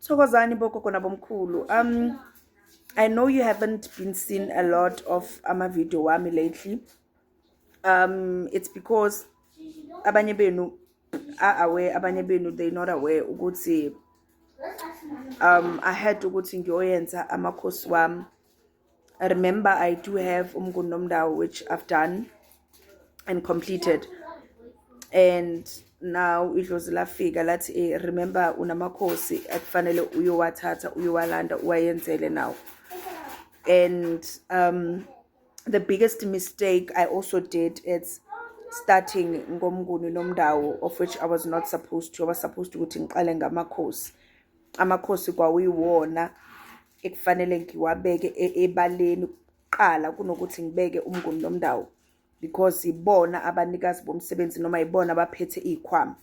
Thokozani bogogo nabomkhulu. I know you haven't been seen a lot of ama-video wami lately. It's because abanye benu are aware, abanye benu they not aware ukuthi I had ukuthi ngiyoyenza amakhosi wami. I remember I do have uMnguni noMndawo, which I've done and completed. And now idlozi lafika lathi, remember unamakhosi akufanele uyowathatha, uyowalanda, uwayenzele now. And the biggest mistake I also did is starting ngoMnguni noMndawo, of which I was not supposed to. I was supposed to ukuthi ngiqale ngamakhosi. Amakhosi kwakuyiwona ekufanele ngiwabeke ebaleni kuqala kunokuthi ngibeke uMnguni noMndawo, because ibona abanikazi bomsebenzi noma ibona abaphethe iy'khwama.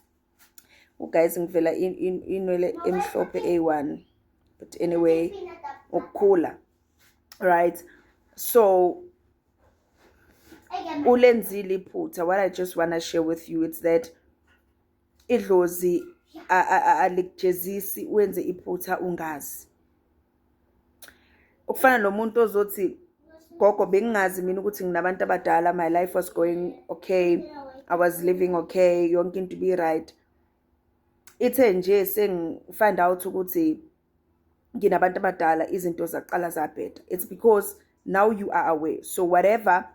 Guys, ngivela inwele emhlophe A1, but anyway, ukukhula, right? So ulenzile iphutha. What I just want to share with you is that idlozi alikujezisi wenze iphutha ungazi. Ukufana nomuntu ozothi, "Gogo, bengingazi mina ukuthi nginabantu abadala. My life was going okay, I was living okay, yonke into be right. Ithe nje sengi-find out ukuthi nginabantu abadala, izinto zaqala zabheda." It's because now you are aware, so whatever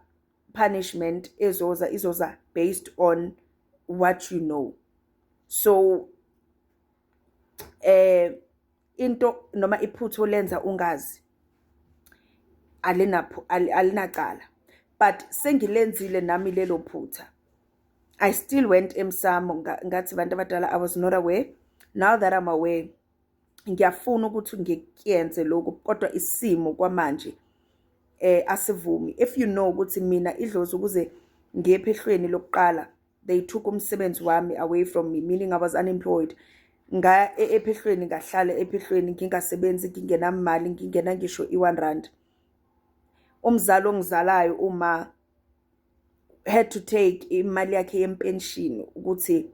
punishment ezoza, izoza based on what you know. So into noma iphutha olenza ungazi alinapho alinacala, but sengilenzile nami lelo phutha. I still went emsamo, ngathi, "Bantu abadala, I was not aware. Now that I'm aware, ngiyafuna ukuthi ngikuyenze lokhu, kodwa isimo kwamanje asivumi." If you know ukuthi mina idlozi, ukuze ngiye ephehlweni lokuqala, they took umsebenzi wami away from me, meaning I was unemployed. Nga ephehlweni, ngahlala ephehlweni ngingasebenzi, ngingenamali, ngingena ngisho i-R1. Umzali ongizalayo uma had to take imali yakhe yempenshini ukuthi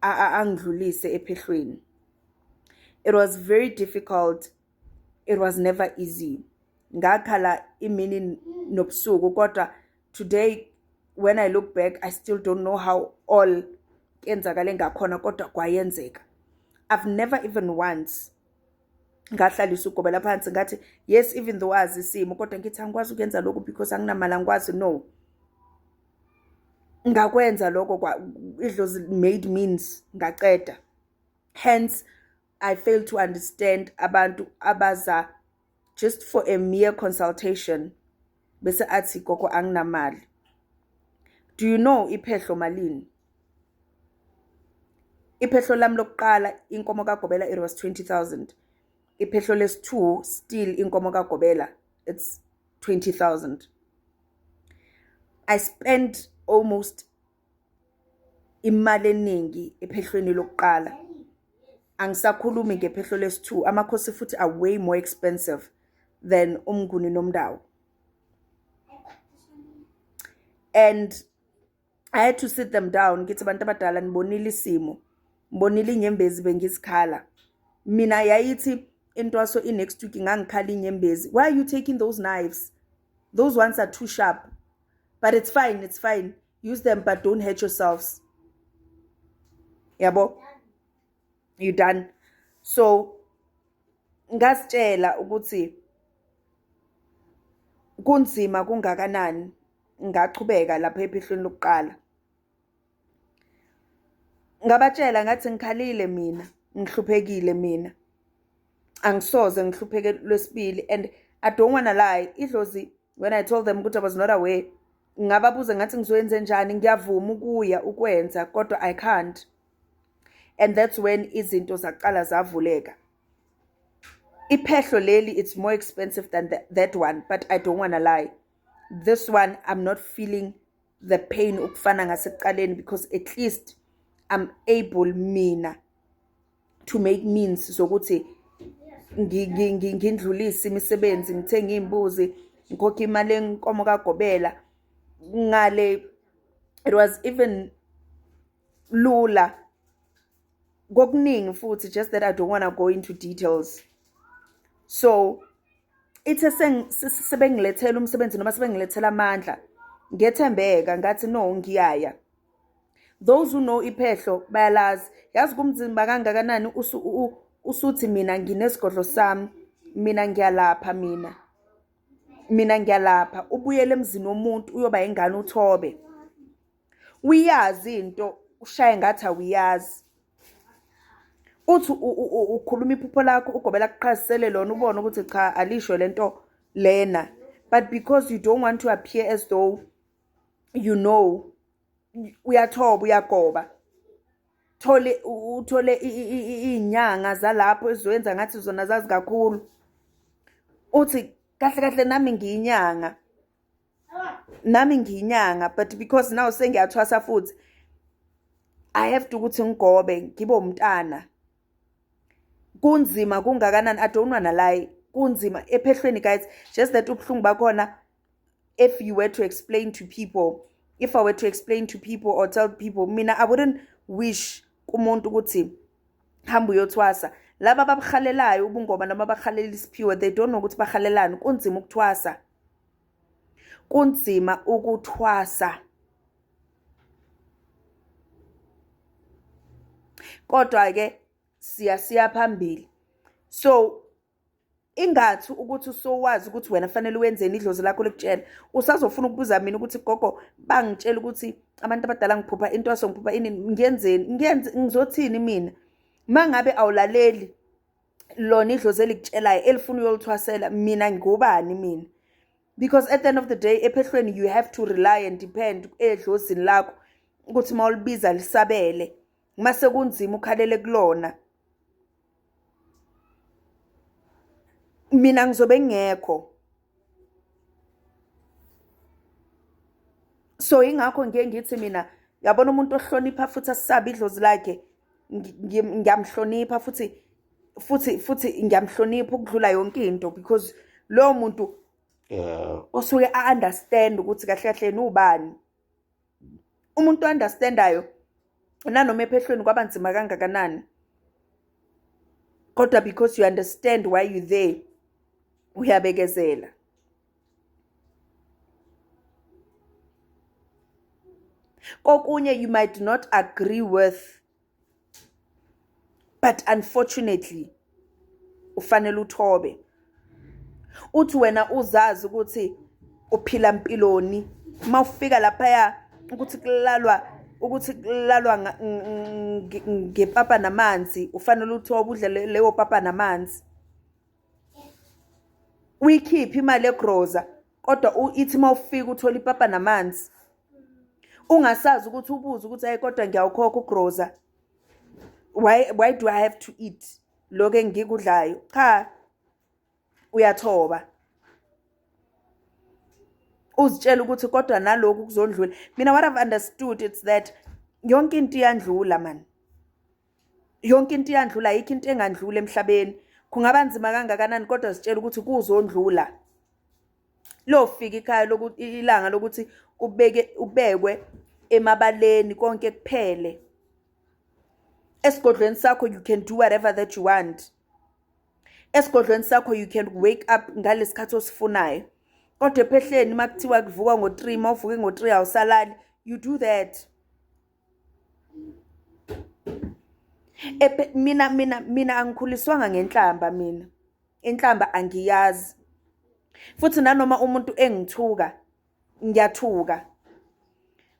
angidlulise ephehlweni. It was very difficult, it was never easy. Ngakhala imini nobusuku, kodwa today when I look back, I still don't know how all kenzakale ngakhona, kodwa kwayenzeka. I've never even once ngahlalisa ugobela phansi ngathi, yes, even though azi isimo, kodwa ngithi angikwazi ukuyenza lokhu because anginamali, angikwazi. No, ngakwenza lokho, idlozi made means, ngaceda. Hence I fail to understand abantu abaza just for a mere consultation bese athi, "Gogo, anginamali." Do you know iphehlo malini? Iphehlo lami lokuqala, inkomo kagobela, it was 20,000. Iphehlo lesi-2, still inkomo kagobela, it's 20,000. I spent almost imali eningi ephehlweni lokuqala, angisakhulumi ngephehlo lesi-2. Amakhosi futhi are way more expensive than uMnguni noMndawo, and I had to sit them down, ngithi, "Abantu abadala, nibonile isimo, ngibonile inyembezi bengizikhala mina." Yayithi intwaso i-next week, ngangikhala inyembezi. "Why are you taking those knives? Those ones are too sharp." "But it's fine, it's fine. Use them, but don't hurt yourselves." Yabo, you done. So ngazitshela ukuthi kunzima kungakanani, ngachubeka lapha ephehlweni lokuqala. Ngabatshela ngathi, "Ngikhalile mina, ngihluphekile mina, angisoze ngihlupheke lwesibili." And I don't wanna lie, idlozi, when I told them ukuthi I was not aware, ngababuza ngathi, "Ngizoyenze njani? Ngiyavuma ukuya ukwenza, kodwa I can't." And that's when izinto zaqala zavuleka. Iphehlo leli, it's more expensive than that one, but I don't wanna lie, this one I'm not feeling the pain ukufana ngasekuqaleni, because at least I'm able mina to make means zokuthi ngindlulise imisebenzi, ngithenge iy'mbuzi, ngikhokhe imali enkomo kagobela. Ngale it was even lula. Kokuningi futhi, just that I don't want to go into details. So ithe sebengilethela umsebenzi noma sebengilethela amandla, ngethembeka ngathi no, ngiyaya. Those who know iphehlo bayalazi, yazi kumzimba kangakanani usuthi mina nginesigodlo sami, mina ngiyalapha, mina ngiyalapha. Ubuyele emzini womuntu uyoba ingane uthobe, uyazi into ushaye ngathi awuyazi. Uthi ukhuluma iphupho lakho, ugobela kuqhazisele lona, ubone ukuthi cha, alisho lento lena, but because you don't want to appear as though you know, uyathoba, uyagoba. Thole uthole iy'nyanga zalapho ezizoyenza ngathi zona zazi kakhulu. Uthi kahle kahle nami ngiyinyanga, nami ngiyinyanga, but because now sengiyathwasa futhi, I have to ukuthi ngigobe ngibe umntana. Kunzima kungakanani, I don't wanna lie, kunzima ephehlweni guys, just that ubuhlungu bakhona, if you were to explain to people, if I were to explain to people or tell people, mina I wouldn't wish kumuntu ukuthi hamba uyothwasa. Laba ababuhalelayo ubungoma noma abahalela isiphiwo, they don't know ukuthi bahalelani. Kunzima ukuthwasa, kunzima ukuthwasa. Kodwa ke siya phambili. So ingathi ukuthi usowazi ukuthi wena fanele wenzeni, idlozi lakho likutshela, usazofuna ukubuza mina ukuthi gogo bangitshela ukuthi abantu abadala ngiphupha intwaso, ngiphupha ini, ngiyenzeni, ngiyenze, ngizothini mina? Mangabe awulaleli lona idlozi elikutshelayo elifuna uyolithwasela, mina ngubani mina? Because at the end of the day ephehlweni you have to rely and depend edlozini lakho ukuthi mawulibiza lisabele, mase kunzima ukhalele kulona. Mina ngizobe ngingekho. So ingakho ngiye ngithi mina, yabona umuntu ohlonipha futhi asabe idlozi lakhe, ngiyamhlonipha futhi futhi futhi ngiyamhlonipha ukudlula yonke into, because loyo muntu usuke a-understand ukuthi kahle kahle yena ubani. Umuntu o-understandayo nanoma ephehlweni kwaba nzima kangakanani, kodwa because you understand why you there, uyabekezela. Kokunye you might not agree with, but unfortunately ufanele uthobe. Uthi wena uzazi ukuthi uphila mpiloni, mawufika laphaya ukuthi kulalwa, ukuthi kulalwa ngepapa namanzi, ufanele uthobe udle leyo papa namanzi. Uyikhiphe imali egroza, kodwa ithi mawufika uthola ipapa namanzi, ungasazi ukuthi ubuze ukuthi hayi kodwa ngiyawukhokha ugroza, why do I have to eat lokho engikudlayo? Cha, uyathoba, uzitshela ukuthi kodwa naloku kuzondlula. Mina what I've understood it's that yonke into iyandlula man, yonke into iyandlula, ayikho into engandlula emhlabeni. Kungaba nzima kangakanani, kodwa sitshela ukuthi kuzondlula. Lofika ikhaya ilanga lokuthi ubekwe emabaleni konke kuphele. Esigodlweni sakho you can do whatever that you want. Esigodlweni sakho you can wake up ngalesikhathi osifunayo. Kodwa ephehleni makuthiwa kuvukwa ngo-3, mawuvuke ngo-3 awusalali, you do that. Mina angikhuliswanga ngenhlamba mina. Inhlamba angiyazi. Futhi nanoma umuntu engithuka, ngiyathuka.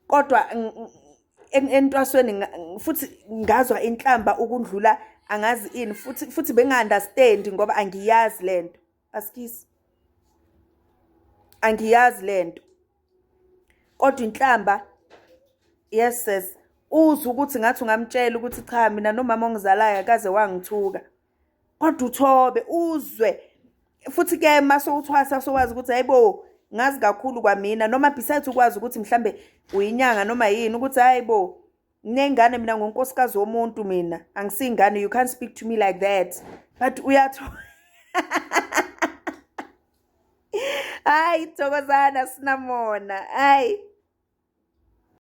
Kodwa entwasweni futhi ngazwa inhlamba ukundlula angazi ini, futhi benga-understand ngoba angiyazi lento. Askies. Angiyazi lento. Kodwa inhlamba, yes sis, uzwe ukuthi ngathi ungamtshela ukuthi cha mina nomama ongizalayo akaze wangithuka. Kodwa uthobe uzwe. Futhi ke mase uthwasa sowazi ukuthi hayibo ngazi kakhulu kwamina, noma besides ukwazi ukuthi mhlambe uyinyanga noma yini, ukuthi hayibo nginengane mina, ngonkosikazi womuntu mina, angisingane, you can't speak to me like that. But uyatho hayi thokozana sinamona, hayi.